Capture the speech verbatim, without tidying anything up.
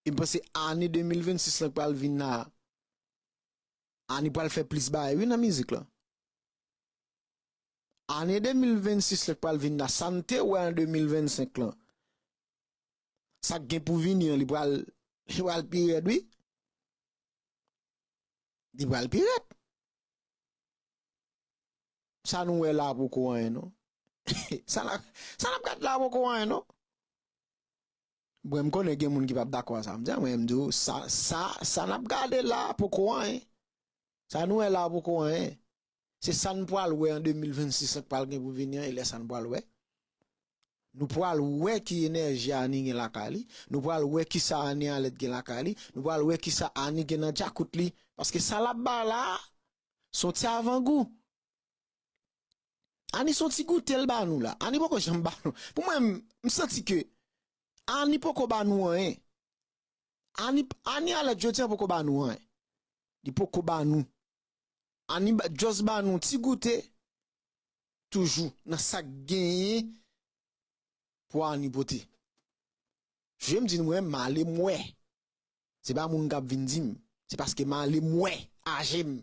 E m panse ane de mil vennsis lan k pral vin la, Annie pral fè plis bagay wi nan mizik lan. Ane de mil vennsis lan k pral vin la, sa n te wè an de mil vennsenk lan, sa k gen pou vini an, li pral, li pral pi rèd wi. Li pral pi rèd. Sa nou wè la poko anyen non. Sa n ap, sa n ap gade la poko anyen non. Bon, m konnen gen moun ki p ap dakò a sa m di a, mwen m di w, sa, sa, sa n ap gade la poko anyen. Sa nou wè la poko anyen. Se sa n pral wè an de mil vennsis lan k pral gen pou vini an, e lè sa n pral wè. Nou pral wè ki enèji Annie gen lakay li. Nou pral wè kisa Annie Alerte gen lakay li. Nou pral wè kisa Annie gen nan djakout li. Paske sa l ap bay la a, se yon ti avangou. Annie se yon ti goute l ba nou la. Annie poko janm ba nou. Pou mwen, m, m santi ke Annie poko ba nou anyen. Annie, Annie Alerte jodi a poko ba nou anyen. Li poko ba nou. Annie ba, just ba nou ti goute toujou nan sa k genyen pou Annie pote. Je m di nou, mwen, m ale m wè. Se pa moun k ap vin di m. Se paske m ale m wè a je m.